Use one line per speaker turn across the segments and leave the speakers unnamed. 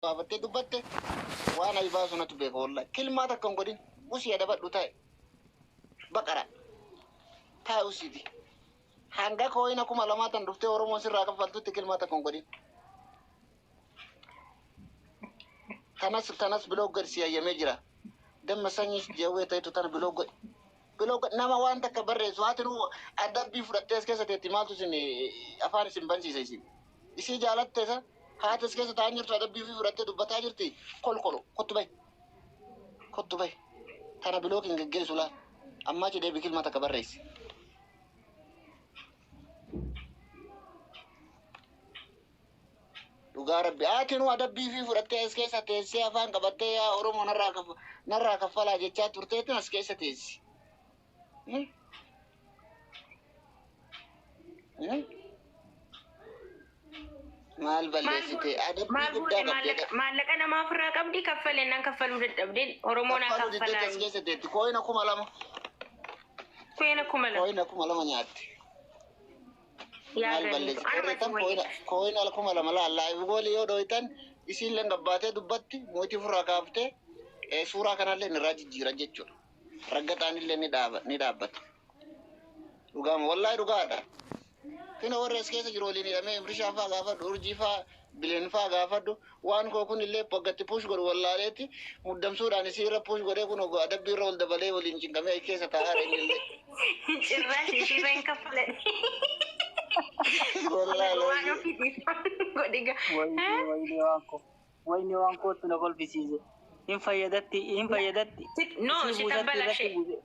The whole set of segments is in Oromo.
Baafattee dubbatte waan ayi baasu natu beeka wallahi. Kilmaa takka hin godhin usii adabadhu taa'e. Baqara taa'e usiiti. Hanga kooyina 2000 tan dhuftee Oromoon sirraa kaffaltutti kilmaa takka hin godhin. Tanas tanas biloo gad si hayyamee jira. Damma sanyii jawwee ta'etu tana biloo godhi. Biloo godhi nama waan takka barreessu haati nu adabbii fudhattee as keessa teetti maaltu isin afaan isin bansiisa isin. Isii jaalatte isa haati as keessa taa'an jirtu adabbii ofii fudhattee dubbataa jirti kolkolo kottu bahi. Kottu bahi. Tana biloo kin geggeessu laa. Ammaa achi deebi kilma takka barreessi. Dhugaa rabbi aatinuu adabbii fi fudhattee as keessa teessee afaan qabattee yaa Oromoo narraa kaf narraa kaffalaa jechaa turteetiin as keessa teessi. Hmm? Hmm? Maal
Maal
balleessite?
goote?
Adabbii
Maal
guddaa
goote?
qabdi.
Maallaqa maallaqa namaa ofirraa qabdi kaffalennaan kaffaluu dadhabdeen Oromoon haa
Kaffaluu diddeetti as
kaffalaani.
keessa teetti. Kooyina 2000.
Kooyina 2000.
Kooyina 2000 nyaatte.
Yaa
Maal
ganiitu
balleessite?
anuma
Warri
si
tan
wayya.
kooyina kooyina 2000 laal laayiv goolii yoo dhooytan isiillee gabbaatee dubbatti mootii ofirraa kaaftee suuraa kanallee irraa jijjiiran jechuudha. Raggaxaan illee ni dhaaba ni dhaabbata. Dhugaama wallaahi dhugaadha. Kina warri as keessa jiru waliin hidhamee Imrishaa faa gaafadhu, Urjii faa, Bileen faa gaafadhu. Waan koo kun illee waggatti push godhu wallaaleetti muddamsuudhaan isii irra push godhee kun adabbii irra ol dabalee waliin cinqamee keessa taa'aa inni illee.
Cirraash ishiirra hin kaffalan.
Wallaahi
Waan
laazim.
ofiitiif godhi gaa.
Wayne wayne waan koo wayne waan kootu na kolfisiise. Hin fayyadatti hin fayyadatti
No,
isii
si
buusatti
tabbalashe.
irratti buuse.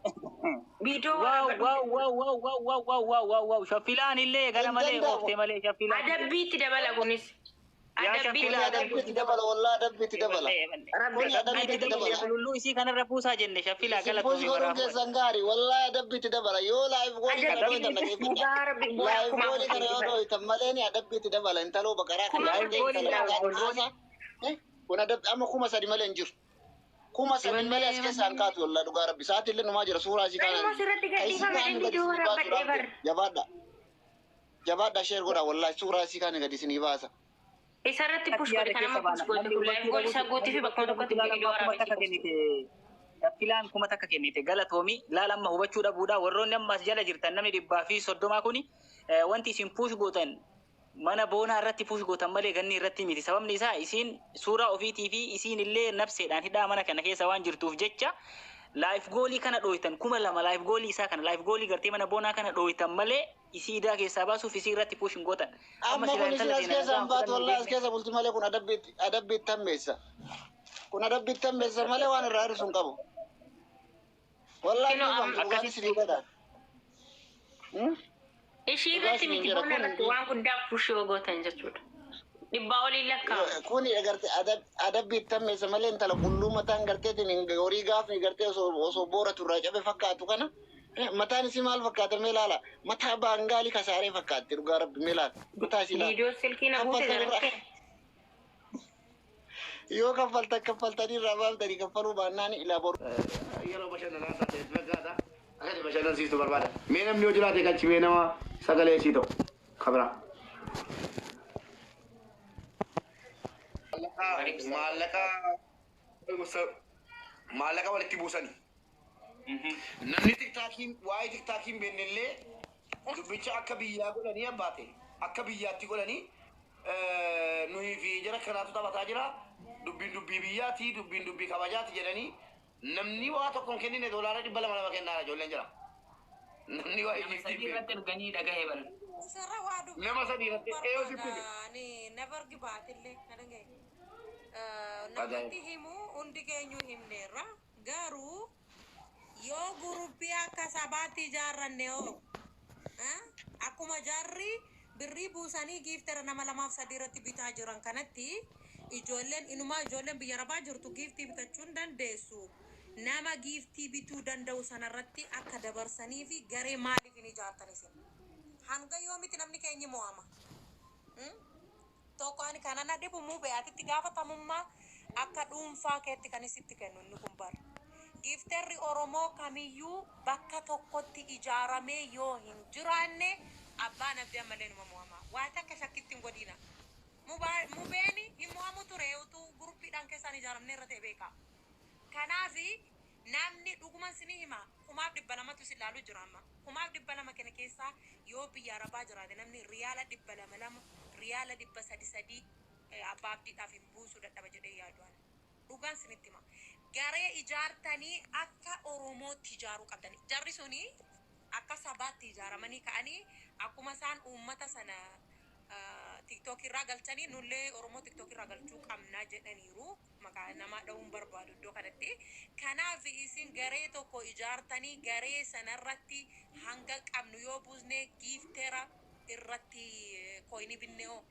Viidiyoo
Waaw
waraabadhu.
waaw waaw waaw waaw waaw waaw waaw waaw waaw shaffilaan illee gara
Hin
malee
danda'amu.
ooftee malee shaffilaan illee.
Adabbiitti dabala kunis.
Yaa
Adabbiitti
shaffilaa
Kuni
dabala.
adabbiitti dabala wallaahi adabbiitti dabala.
Rabbi
Kuni
Adabbiitti
adabbiitti
dabala
dabala.
lulluu isii kanarra buusaa jenne shaffilaa
Isin push
galatoomii
godhuun
waraabuu.
keessan gaarii wallaahi adabbiitti dabala yoo laayiv goolii kana
Adabbiitti
dhooytan dhageeffadha.
dhugaa rabbi bu'aa
Laayiv
kuma
goolii kana yoo
afur
dhooytan malee ni adabbiitti dabala intaloo baqaraa
kuma
kana
afur
Laayiv
gartee
goolii
intala
laayiv
maqaan
goolii.
haasaa. Kun adabbi amma 3000 malee hin jiru. 3000 malee as keessaa hin kaatu wallaahi dhugaa rabbi sa'aatii illee numaa jira suuraa isii
Ani immoo
kaanaan
sirratti
ka isii
gadhiifame
kaan gadi
viidiyoo
isinii
waraabadhee
baasuudhaaf
bar.
deema. Jabaadha. Jabaadha sheer godha wallaahi suuraa isii kaan gadi isinii baasa.
Isarratti
Ati
push
yaada
godhe kan
keessa
amma push
baana.
goote
Namni
kun live
hubachuu
goal isaa
dhabuutu
gootii fi
namni
bakkuma
hubachuu
tokkotti
dhabuutu laala
viidiyoo
amma kuma
waraabee
takka
si
kennite. Shaffilaan 1000 kennite galatoomi laala amma hubachuu dhabuudha warroonni amma as jala jirtan namni 130 kuni wanti isin push gootan mana boonaa irratti push gootan malee ganni irratti miti sababni isaa isiin suuraa ofiitii fi isiin illee nafseedhaan hidhaa mana kana keessa waan jirtuuf jecha live goolii kana dhooytan 2000 live goolii isaa kana live goolii gartee mana boonaa kana dhooytan malee isii idaa keessaa baasuuf isii irratti push hin gootan amma
Amma
silaa
kun isin
intala
as
teena
keessa
nagaa
hin baatu
fudhannu
wallaahi as
deemne.
keessa bulti malee kun adabbiitti adabbiitti hammeessa. Kun adabbiitti hammeessa malee waan irraa hir'isu hin qabu. Wallaahi
Kinoo
ni
amma
famtu dhugaan
Akkasitti
isinii godha.
ishii
Dhugaa
irratti
isiniin
miti
jedha
boona
kun
irratti waan guddaa push yoo gootan jechuudha. Dhibbaa oliin lakkaa'ama.
Kuni agarte adabbiitti hammeessa malee intala qulluu mataan garteetiin hin horii gaafni gartee osoo osoo boora turraa cabe fakkaatu kana mataan isii maal fakkaata mee ilaala mataa baangaalii kasaaree fakkaatti dhugaa rabbi mee ilaala mataa isii ilaala.
Viidiyoo silkii na buute
Kaffaltan irraa
jalattee.
yoo kaffaltan kaffaltanii irraa baaftanii kaffaluu baannaan ilaa boru.
Yeroo bashannanaa taate fakkaata. Akka itti bashannansiistu barbaada. Mee namni yoo jiraate galchi mee nama sagalee isii ta'u. Kabira. Maallaqa maallaqa walitti buusani. Namni tiktaakiin waa'ee tiktaakiin beekne illee dubbicha akka biyyaa godhanii abbaate akka biyyaatti godhanii nuyi fi jara kanaatu taphataa jira dubbiin dubbii biyyaati dubbiin dubbii kabajaati jedhanii namni waa tokko hin kennine doolaara 200 kennaara ijoolleen jira. Namni waa'ee
Nama
giiftii
sadii
hin beeku.
irratti erganii dhagahee baran.
Isarra waa
Nama sadii irratti eeyoo sitti
barbaada. Ani never give up illee na dhagaye. Namatti himu hundi keenyu himneerra. Garuu yoo guruppii akka sabaatti ijaarranne hoo akkuma jarri birrii buusanii giiftera nama lamaaf sadii irratti bitaa jiran kanatti ijoolleen inumaa ijoolleen biyya arabaa jirtu giiftii bitachuu hin dandeessu. Nama giiftii bituu danda'u sanarratti akka dabarsanii fi garee maaliif hin ijaartan isin? Hanga yoomiti namni keenyi mo'ama? Tokko ani kana na dhibu mube atitti gaafatamummaa akka dhuunfaa keetti kan isitti kennu inni kun bara. Giifterri Oromoo kamiyyuu bakka tokkotti ijaaramee yoo hin jiraanne abbaan abdii ammallee numa mo'ama. Waa takka shakkitti hin godhina. Mubeeni hin mo'amu ture utuu guruppii keessaan ijaaramne irra ta'e beeka. Kanaafi namni dhuguman sinii hima, 2,200tu isin laalu jira amma. 2,200 kana keessaa yoo biyya arabaa jiraate namni riyaala 200 lama, riyaala 300 sadii abbaa abdiidhaaf hin buusuu dadhaba jedhee yaadu ana. Dhugaan sinitti hima. Garee ijaartanii akka Oromootti ijaaruu qabdani. Jarri suni akka sabaatti ijaaramanii ka'anii akkuma isaan uummata sana TikTok irraa galchanii nullee Oromoo TikTok irraa galchuu qabna jedhaniiru. Maqaa namaa dha'uun barbaadu iddoo kanatti. Kanaaf isin garee tokko ijaartanii garee sanarratti hanga qabnu yoo buusne gifter irratti coinii binnee hoo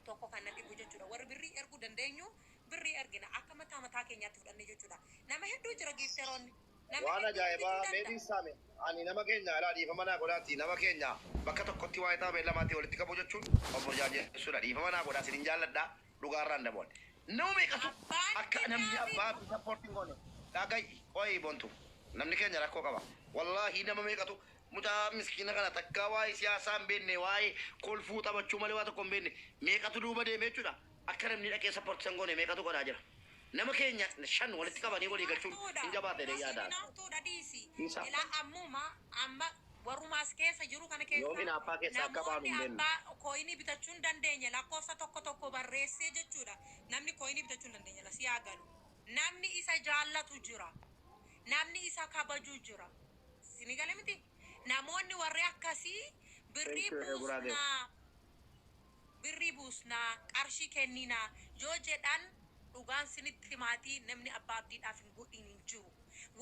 tokko kan na dhibu jechuudha. Warri birrii erguu dandeenyu birrii ergina akka mataa mataa keenyaatti fudhannee jechuudha. Nama hedduu jira gifteroonni. Nama
Waan
hedduu
ajaa'ibaa
bituu danda'a.
Meetiin saame ani nama keenya alaa dhiifama naa godhaati, nama keenya bakka tokkotti waa'ee tapha lamaatti walitti qabu jechuun obbo Jaajessuudha. Dhiifama naa godhaa, isin jaalladhaa, dhugaarraan daboon. Nama meeqatu
Abbaan
akka namni
kennaafi
abbaa fi supportiin goone dhaga'i qo'ii bontu, namni keenya rakkoo qaba. Wallaahi nama meeqatu mucaa miskiina kana takka waa'ee siyaasaa hin beekne, waa'ee kolfuu taphachuu malee waa tokko hin beekne meeqatu duuba deeme jechuudha. Akka namni dhaqee supportii san goone meeqatu godhaa jira. Nama keenya shan walitti qabanii walii galchuun
Hinaaftuudha.
hin jabaate yaadaan.
Hinaaftuudha dhiisi.
Isa.
Ilaa ammuma amma warrumaas keessa jiru kana
Yoom
keessa
hinaaffaa keessaa akka baanu
namoonni
hin beeknu.
abbaa coinii bitachuu hin dandeenye lakkoofsa tokko tokko barreessee jechuudha. Namni coinii bitachuu hin dandeenye lasii haa galu. Namni isa jaallatu jira. Namni isa kabaju jira. Sini gale miti? Namoonni warri akkasii birrii
Thank you, Guraagee.
buusnaa, birrii buusnaa, qarshii kenninaa yoo jedhan, dhugaan sinitti maatii namni abbaa abdiidhaaf hin godhin hin jiru.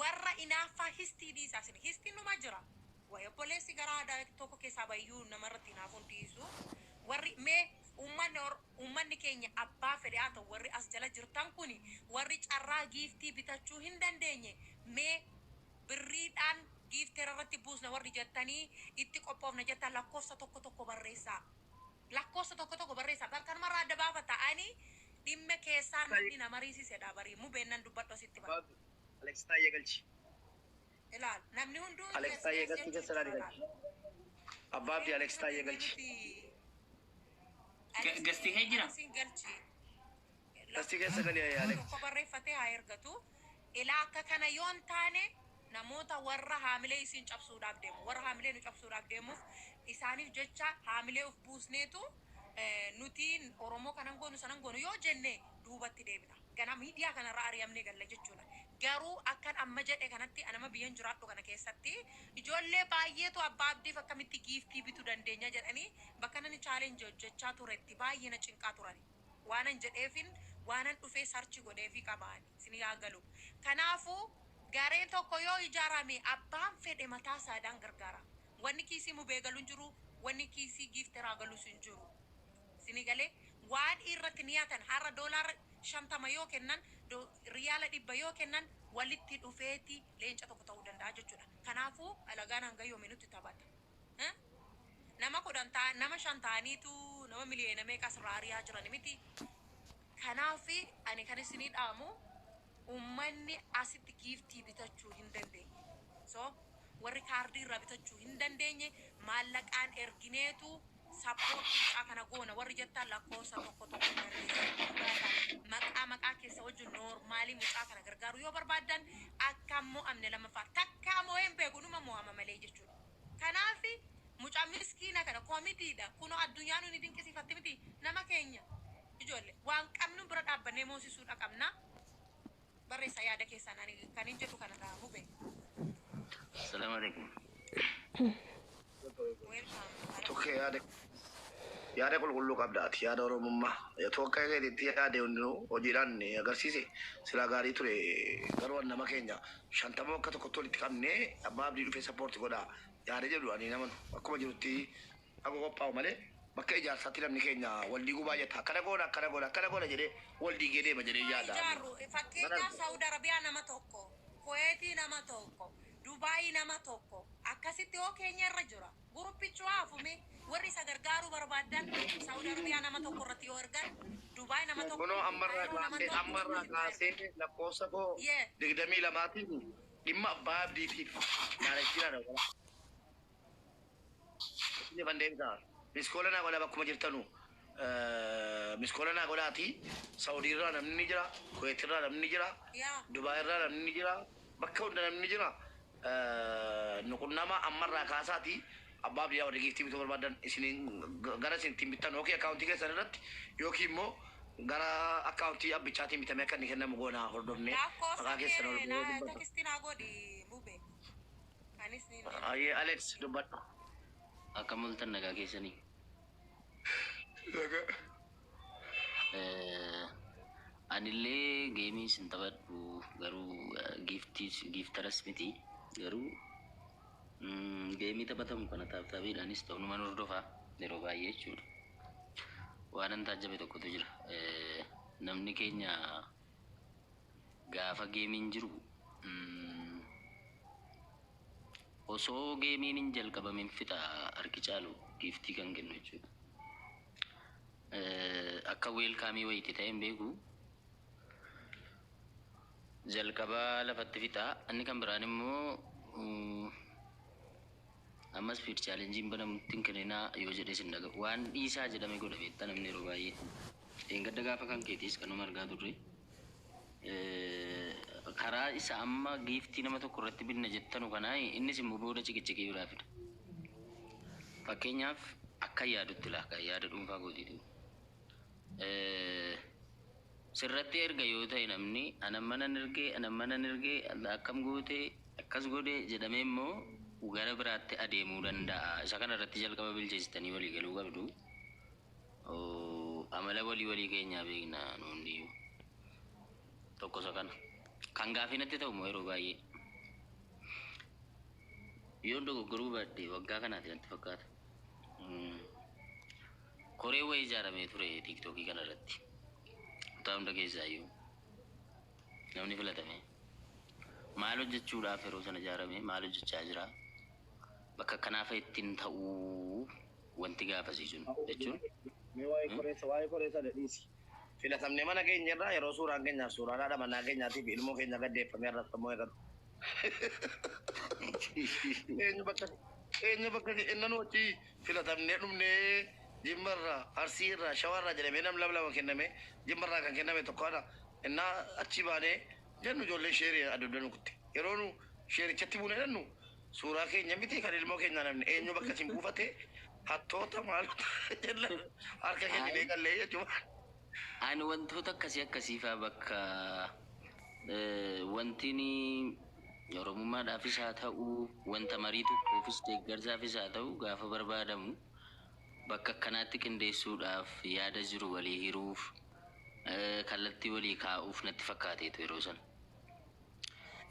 Warra inaaffaa histii dhiisaa sin histiin numa jira. Wayi obboleessi garaa aadaa tokko keessaa bayyuu namarratti hinaafuun dhiisu. Warri mee uummanni keenya abbaa fedhe haa ta'u, warri as jala jirtan kuni, warri carraa giftii bitachuu hin dandeenye, mee birriidhaan gifter irratti buusna warri jettanii itti qophoofna jettan lakkoofsa tokko tokko barreessaa. Lakkoofsa tokko tokko barreessaa. Bakka adda baafata. Ani dhimma keessaa namni nama riisisedha barii mubeennan dubbadhu asitti bara.
Alex Taayyee galchi.
Ilaal, namni hunduu
Alex
yes
Taayyee
yes
galchi
jechuu
keessa laali
jira
galchi.
laal.
Abbaa Abdii Alex Taayyee galchi.
Gastii kee jira?
Alexin galchi.
Gastii keessa gali Alex.
Tokko barreeffatee haa ergatu. Ilaa, akka kana yoo hin taane namoota warra haamilee isin cabsuudhaaf deemu, warra haamilee nu cabsuudhaaf deemuuf isaaniif jecha haamilee of buusneetu nuti Oromoo kanan goonu sanan goonu yoo jenne duubatti deebina. Gana miidiyaa kanarraa ari'amnee galla jechuudha. Garuu akkan amma jedhe kanatti anama biyyan jiraadhu kana keessatti ijoollee baay'eetu abbaa abdiif akkamitti giftii bituu dandeenya jedhanii bakka nani challenge hojjechaa turetti baay'ee na cinqaa turani. Waanan jedheefin waanan dhufee search godheefi qabaani isin yaa galu. Kanaafuu gareen tokko yoo ijaarame abbaan fedhe mataa isaadhaan gargaara. Wanni kiisii mubee galu hin jiru, wanni kiisii gifteraa galus hin jiru. Isinii galee, waan irratti niyaatan har'a $50 yoo kennan, riyaala 100 yoo kennan, walitti dhufeeti leenca tokko ta'uu danda'a jechuudha. Kanaafuu alagaan hanga yoomii nutti taphata? Eh? Nama 10 ta'a, nama shan ta'aniitu nama miliyoona meeqa asirraa ari'aa jiran miti. Kanaaf ani kan isinii dhaamu uummanni asitti giftii bitachuu hin dandeenye. So warri kaardii irraa bitachuu hin dandeenye maallaqaan ergineetu supportii mucaa kana goona warri jettan lakkoofsa tokko tokko barreessaa. Maqaa maqaa keessa wajjin normalii mucaa kana gargaaru yoo barbaaddan akka mo'amne lammaffaa takka mo'ee hin beeku, numa mo'ama malee jechuudha. Kanaaf mucaa miskiina kana koomitiidha. Kunoo addunyaan nuni dinqisiifatti miti nama keenya ijoollee waan qabnu bira dhaabbannee moosisuudha qabna. Barreessa yaada keessaan, ani kan hin jedhu kana ta'a mube.
Assalamu alaikum.
Welcome.
Tokko yaada qulqulluu qabdaati, yaada oromummaa tokko keetitti yaade hundinuu hojiidhaan agarsiise silaa gaarii ture. Garuu nama keenya 50 akka tokkotti walitti qabnee abbaa abdii dhufee support godhaa yaada jedhu ani nama akkuma jirutti akka qophaa'u malee bakka ijaarsaatti namni keenya wal diiguu baay'ata. Akkana goona, akkana goona, akkana goona jedhee wal diigee deema jedhee yaada.
Ijaarru fakkeenyaaf Saawud Arabiyaa nama tokko, Kuweetii nama tokko, Dubaayii nama tokko, akkasitti yoo keenya irra jira. Groupichi waa hafume warri isa gargaaruu barbaadan Saawud Arabiyaa nama tokko irratti yoo ergan, Dubaay nama tokko,
Kunoo ammarraa
Kaayiroo nama
kaasee
tokko
ammarraa kaasee lakkoofsa koo 22tiin dhimma abbaa abdiitiif yaadachiidha. Isin fan deemsa. Miss call naa godha bakkuma jirtanu. Miskoola naa godhaati. Saawudiirraa namni ni jira, Kuweetirraa namni ni jira,
Yaa.
Dubaayirraa namni ni jira, bakka hunda namni ni jira. Nuqunnama ammarraa kaasaati. Abbaa biyyaa warri giiftii bituu barbaadan isiniin gara isin ittiin bittan yookiin akkaawuntii keessan irratti yookiin immoo gara akkaawuntii abbichaatiin bitamee akka inni kennamu goonaa hordofnee
Lakkoofsa
maqaa keessan ol
kee
bu'ee
na
dubbatu.
tekstii naa godhi mube. Anis ni
Ayyee Alex dubbadhu.
Akka mul'atan nagaa keessanii. Anillee geemii sin taphadhu garuu giiftaras miti garuu geemii taphatamu kana taaptaabiidhaanis ta'u numan hordofaa yeroo baay'ee jechuudha. Waan an taajjabe tokkotu jira. Namni keenya gaafa geemiin jiru osoo geemiin hin jalqabamin fixa harki caalu giiftii kan kennu jechuudha. Akka weelkaamii wayiiti ta'e hin beeku. Jalqabaa lafatti fixaa. Inni kan biraan immoo ammas fiid chaalenjiin banamutti hin kenninaa yoo jedhes hin dhaga'u. Waan dhiisaa jedhame godha beektaa namni yeroo baay'ee. Dheengadda gaafa kan keetiis kanuma argaa turre. Karaa isa amma giiftii nama tokko irratti binna jettanu kanaa innis immoo booda ciqiciqii biraa fida. Fakkeenyaaf akka yaadutti laaka yaada dhuunfaa gootiitu. Sirratti erga yoo ta'e namni anan manan ergee anan manan ergee akkam goote akkas godhe jedhamee immoo gara biraatti adeemuu danda'a. Isa kana irratti jalqaba bilcheessitanii walii galuu qabdu. Amala walii walii keenyaa beekna nuundiyyuu. Tokko isa kana. Kan gaafii natti ta'u immoo yeroo baay'ee. Yoon dogoggoruu baadhe waggaa kanaati natti fakkaata. Koree wayii ijaaramee ture tiiktookii kana irratti. Kutaa hunda keessaayyuu namni filatame. Maal hojjechuudhaaf yeroo sana ijaarame maal hojjechaa jira? Bakka akkanaa fa'a ittiin ta'uu wanti gaafasiisu jechuun.
Mee waa'ee koreessa dhiisi. Filatamnee mana keenya irraa yeroo suuraan keenyaaf suuraan haadha manaa keenyaatiif ilmoo keenya gaddeeffamee arrabsamoo eegalu. Eenyu bakka inni nu achi filatamnee dhumnee Jimmarraa, Arsiirraa, Shawarraa jedhamee nam lama lama kenname Jimmarraa kan kenname tokko haadha. Innaa achi baanee jennu ijoolleen sheerii adda nu kutte. Yeroo nu sheerichatti buune jennu suuraa keenya miti kan ilmoo keenya namni eenyu bakka isin buufate hattoota maalota jenna harka kenninee qallee jechuudha.
Ani wantoota akkasii akkasii fa'aa bakka wanti ni Oromummaadhaafis haa ta'u wanta marii tokkoofis deeggarsaafis haa ta'u gaafa barbaadamu bakka akkanaatti qindeessuudhaaf yaada jiru walii hiruuf kallattii walii kaa'uuf natti fakkaateetu yeroo sana.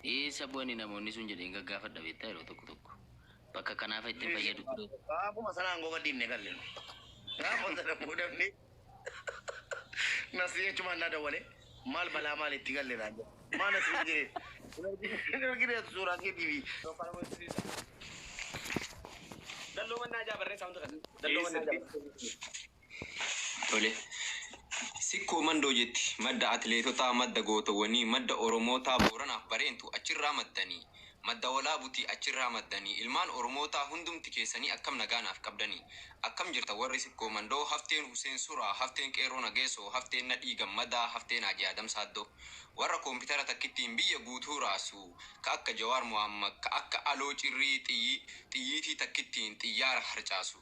Eessa bu'anii namoonni sun jedheen gaggaafadha beektaa yeroo tokko tokko. Bakka kanaaf ittiin fayyadu ture.
Gaafuma sana aangoo gadhiifne galle nu. Gaafa sana fuudhamne nasii jechumaan naa dawwale maal balaa maal itti galle naan jedhe. Maal asii jiree? Hin argine suuraa keetii fi.
Dalloo mannaa jaa barreessaa hunda kana. Dalloo mannaa jaa.
Tole. Sikkoo mandoo jetti madda atileetotaa madda gootawwanii madda Oromootaa Booranaaf bareentu achirraa maddanii madda walaabutii achirraa maddanii ilmaan Oromootaa hundumti keessanii akkam nagaanaaf qabdanii akkam jirta warri sikkoo mandoo hafteen Huseen Suraa hafteen Qeerroo Nageessoo hafteen Nadhii Gammadaa hafteen Hajii Adam Saaddoo warra koompitara takkittiin biyya guutuu raasu ka akka Jawaar Mohammad ka akka Aloo Cirrii xiyyiitii takkittiin xiyyaara harcaasu.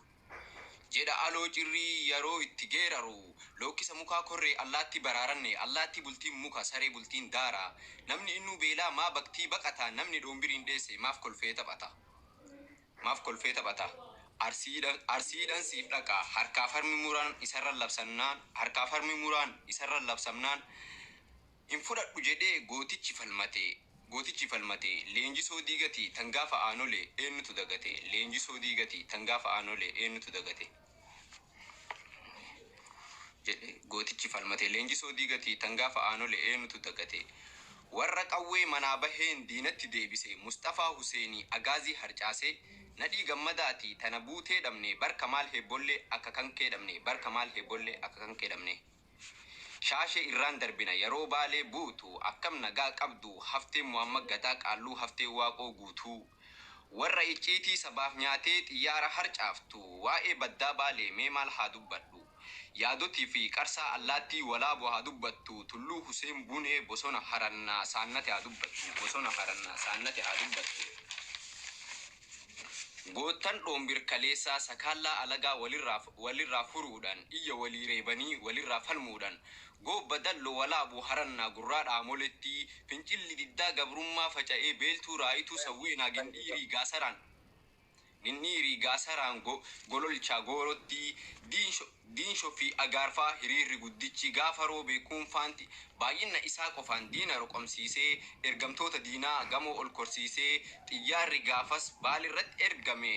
Jedha aloo cirrii yeroo itti geeraru lookkisa mukaa korree allaatti baraaranne allaatti bultiin muka saree bultiin daara namni innuu beelaa maa baktii baqata namni dhoombiriin dheesse maaf kolfee taphata. Maaf kolfee taphata. Arsiidhaan siif dhaqa harkaaf harmi muraan isarra labsamnaan harkaaf harmi muraan isarra labsamnaan hin fudhadhu jedhee gootichi falmate leenjisoo diigati tan gaafa aanolee eenyutu dagate leenjisoo diigati tan gaafa aanolee eenyutu dagate jedhe gootichi falmate leenjisoo diigati tan gaafa aanolee eenyutu dagate warra qawwee manaa baheen diinatti deebise Mustafaa Huseenii agaazii harcaase nadhii gammadaati tana buutee dhabne barka maal heebbollee akka kan kee dhabne barka maal heebbollee akka kan kee dhabne. Shaashee irraan darbina yeroo baalee buutu akkam nagaa qabdu haftee Muhammad Gadaa qaalluu haftee waaqoo guutuu. Warra icciitii sabaaf nyaatee xiyyaara harcaaftu waa'ee baddaa baalee mee maal haa dubbadhu. Yaadotii fi Qarsaa Allaattii Walaaboo haa dubbattu. Tulluu Huseen Bunee bosona Harannaa Saannate haa dubbattu. Bosona Harannaa Saannate haa dubbattu. Goottan Dhoombir kaleessaa sakaallaa alagaa walirraa furuudhaan, iyya walii reebanii walirraa falmuudhaan, Goobba Dallo Walaabuu Harannaa Gurraa Dhaamoletti fincilli diddaa gabrummaa faca'ee Beeltuu Raayituu Sawweenaa Gindhiirii Gaasaraan Gindhiirii Gaasaraan Gololchaa Goorotti Diinsho fi Agaarfaa hiriirri guddichi gaafa roobee kuunfaanti baay'ina isaa qofaan diina roqomsiisee, ergamtoota diinaa gamoo ol korsiisee, xiyyaarri gaafas Baalirratti ergame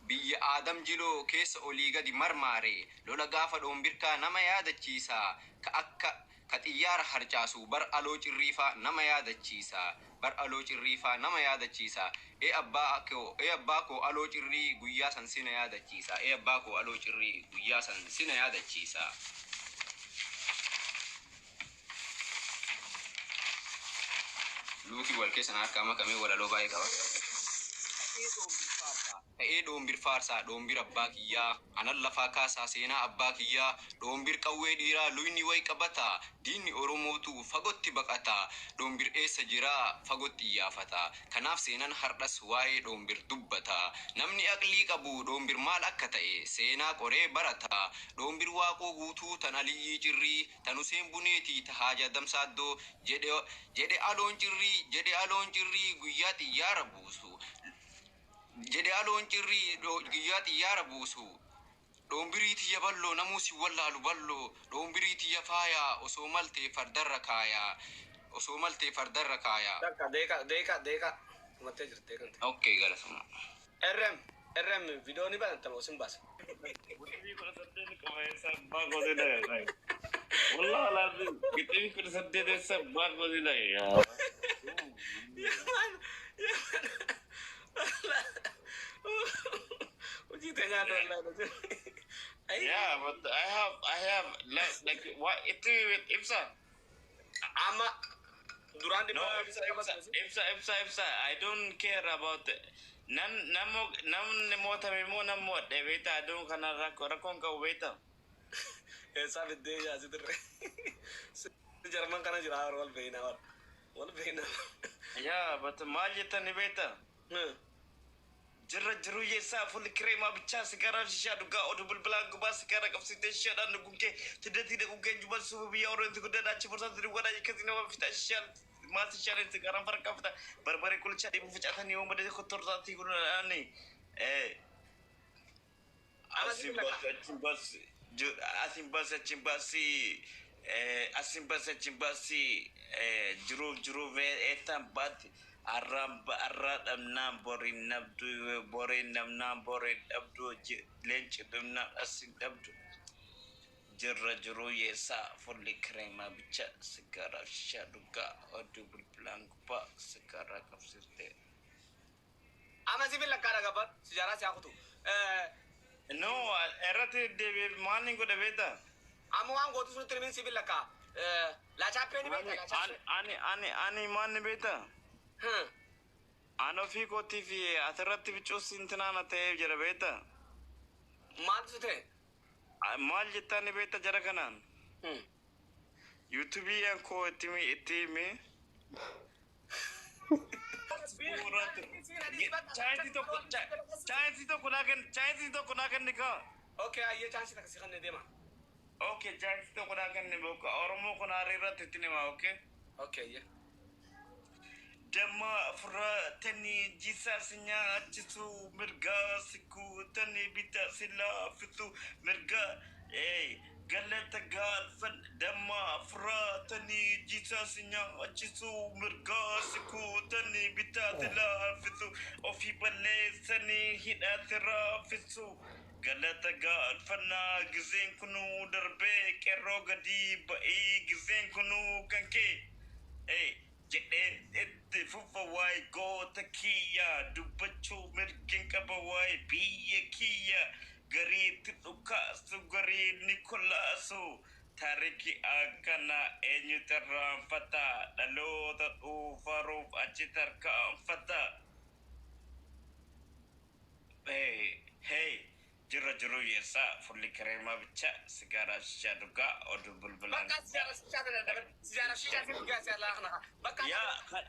biyya Aadam Jiloo keessa olii gadi marmaare. Lola gaafa Dhoombirkaa nama yaadachiisa, ka akka ka xiyyaara harcaasu bar Aloo Cirriifaa nama yaadachiisa, bar Aloo Cirriifaa nama yaadachiisa. Ee abbaa koo, ee abbaa koo Aloo Cirrii guyyaa san sina yaadachiisa, ee abbaa koo Aloo Cirrii guyyaa san sina yaadachiisa. Luukii wal keessa na harkaa makamee walaloo baay'ee qaba. Ta'ee Dhoombir faarsaa, Dhoombir abbaa kiyyaa, anan lafaa kaasaa seenaa abbaa kiyyaa. Dhoombir qawwee dhiiraa luyni way qabata, diinni Oromootu fagotti baqata. Dhoombir eessa jiraa fagotti iyyaafata, kanaaf seenan hardhas waa'ee Dhoombir dubbata. Namni aqlii qabu Dhoombir maal akka ta'e seenaa qoree barata. Dhoombir Waaqoo Guutuu tan Aliyyii Cirrii, tan Huseen Buneeti, ta Haaji Adam Saaddoo, jedhe Aloon Cirrii, jedhe Aloon Cirrii guyyaa xiyyaara buusu, jedhe Aloon Cirrii guyyaa xiyyaara buusu. Dhoombirii tiyya balloo namuu si wallaalu balloo, dhoombirii tiyya faayaa osoo maltee fardarra kaayaa, osoo maltee fardarra kaayaa.
Takka deeqa deeqa deeqa. Dhumattee jirti deeqan.
Okay, galatoomaa.
RM RM viidiyoo ni banata moo sin baasa?
Giximii 18 qaba eessa abbaa kooti dhaga. Wallah laazim giximii 18 eessa abbaa kooti dhaga.
Yaman yaman. Hojii tee nyaata wallahi.
Yeah, but I have like what itti ibsa.
Amma duraan
No, ibsa ibsa ibsa ibsa ibsa. I don't care about nan namo namni mootame immoo nan mo'adhe beekta, aduun kana rakkoo rakkoon qabu beekta.
Eessaa fiddee yaasi turre? Jarman kana jira wal beeknaa wal beeknaa.
Yeah, but maal jettani beekta? Jirra jiruu yeessaa fuulli kireemaa bichaa sigaaraa shishaa dhugaa oduu bilbilaan gubaa sigaaraa qabsiitee shishaadhaan dhuguun kee tiddatii dhaquun kee juban suufa biyya oromooti guddaa achi borsaatti dhugaa akkasii nama fixa shishaan maas shishaan sigaaraan farqa fita barbaree kulichaa dhiibuu ficaatanii yoo madda kottorsaatti godhanii. Asin basi achi basi asin basi achi basi asin basi achi basi jiruuf jiruuf eetaan baatti arraan arraa dhabnaan boriin nabdu, boriin nabnaan boriin dhabdu, leenci dhumnaan asin dhabdu. Jirra jiruu yeessaa fulli kireemaa bicha sigaaraa shishaa dhugaa oduu bilbilaan gubbaa sigaaraa qabsiiftee.
Amma si lakkaadha gabbaan sijaaraa si hakutu.
No, irratti deebi'ee maal ni godhe beektaa?
Amma waan gootu sunitti himin si lakkaa. Laachaappee ni beektaa laachaappee.
Ani maal ni beektaa? Ani ofii kootii fi asirratti bicuus intinaana ta'ee jira beektaa?
Maaltu ta'e?
Maal jettaa ni beektaa jara kanaan? Yuutuubii koo itti himi. Chaansii tokko naa kenni, chaansii tokko naa kenni kaa.
Okay, ayyee, chaansii takka si kannee deema.
Okay, chaansii tokko naa kenni boka Oromoo kun haarii irratti itti hima, okay?
Okay, ayyee.
Damma furratanii jisaa si nyaachisu mirga si kuutanii bitaa si laaffisu mirga galata galfan. Damma furratanii jisaa si nyaachisu mirga si kuutanii bitaa si laaffisu ofii balleessanii hidhaa si raffisu galata galfannaa. Gizeen kunuu darbee qeerroo gadii ba'ii gizeen kunuu kan kee jedhee itti fufa. Waa'ee goota kiyya dubbachuu mirgin qaba, waa'ee biyya kiyya gariitti dhukaasu garii ni kolaasu. Taarikii akkana eenyutu irraanfata? Dhaloota dhuufaruuf achi tarkaanfata. Hey, hey. Jirra jiru yeessaa fulli kireemaa bicha sigaaraa shishaa dhugaa oduu bulbulaan.
Bakka sijaara shishaa tana dabar sijaara shishaa si dhugaa si allaa kana bakka.
Yaa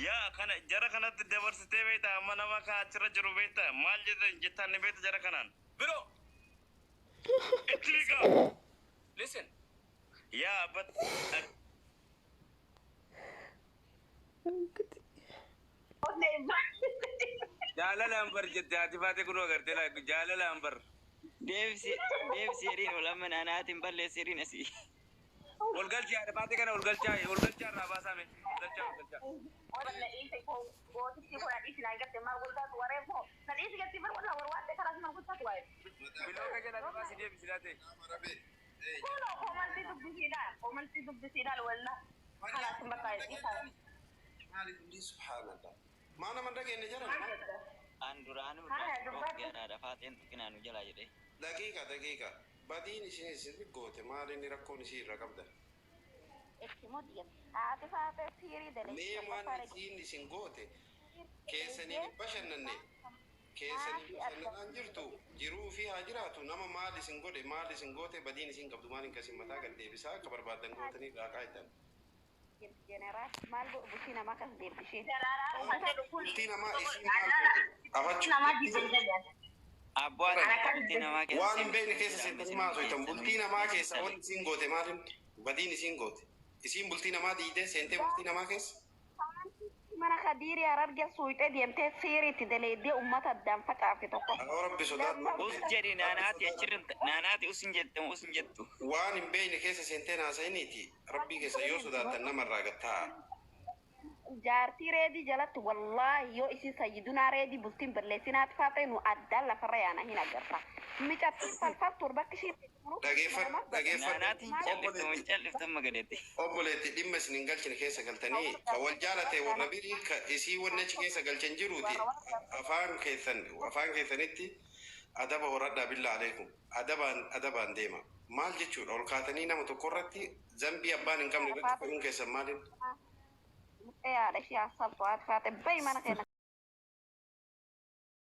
yaa kana jara kanatti dabarsitee beekta amma nama kan achirra jiru beekta maal jettan jettaan ni beekta jara kanaan.
Bro.
Itti liqaa.
Listen.
Yaa but
Jaalalaan bar jette haati faate kunoo agartee laa jaalalaan bar.
Deebisi deebisi hiriin ol amma naanaatiin balleessi hiriin asii.
Ol galchi haadha faate kana ol galchaa ol galchaa irraa baasaa mee ol galchaa ol galchaa. Bilooka jala baasii deebisi laatee.
Subhaanallah. Maa nama dhageenye jara?
An duraanuu irraa haadha faateen tuqinaanu jalaa jedhee.
Daqiiqa daqiiqa. Badiin isin isin goote maal inni rakkoon isii irra qabdan? Mee waan isiin isin goote keessanii hin bashannanne keessanii bashannanaan jirtu jiruu fi haa jiraatu nama maal isin godhe maal isin goote badiin isin qabdu maal hin kasin mataa gad deebisaa akka barbaadan gootanii raaqaa jettan. Bultii namaa isiin maal goote? Afachuu.
Abboo ati bultii namaa keessa
Waan hin beekne keessa seentanii maal soitan? Bultii namaa keessa wanti isiin goote maal? Badiin isiin goote. Isiin bultii namaa diidee seentee bultii namaa keessa?
Mana Kadiirii Hararge suuxee deemtee seeriitti daleeddee uummata addaan facaafte tokko.
Haa rabbi sodaadhu.
Us jedhi naanaati achirra naanaati us hin jettu us hin jettu.
Waan hin beekne keessa seentee haasa'iniiti rabbii keessa yoo sodaattan namarraa gad taa'a.
Jaartii reedii jalatti wallaahi yoo isin sayyidunaa reedii bultiin balleessinaatti faatee nu addaan lafarra yaana hin agarta. Micattiin falfaltuun bakki isheen
Dhageeffadhu dhageeffadhu.
Naanaati hin calliftu hin calliftu amma gadeetti.
Obboleetti dhimma isin hin galchine keessa galtanii ka wal jaalate warra birii ka isii wanni achi keessa galchan jiruuti afaan keessan afaan keessanitti adaba horadhaa billaa aleekum adabaan adabaan deema maal jechuudha ol kaatanii nama tokko irratti zambii abbaan hin qabne irratti fe'uun keessan maaliin
Haadha ishee haasabtu haati faate bayi mana keenya.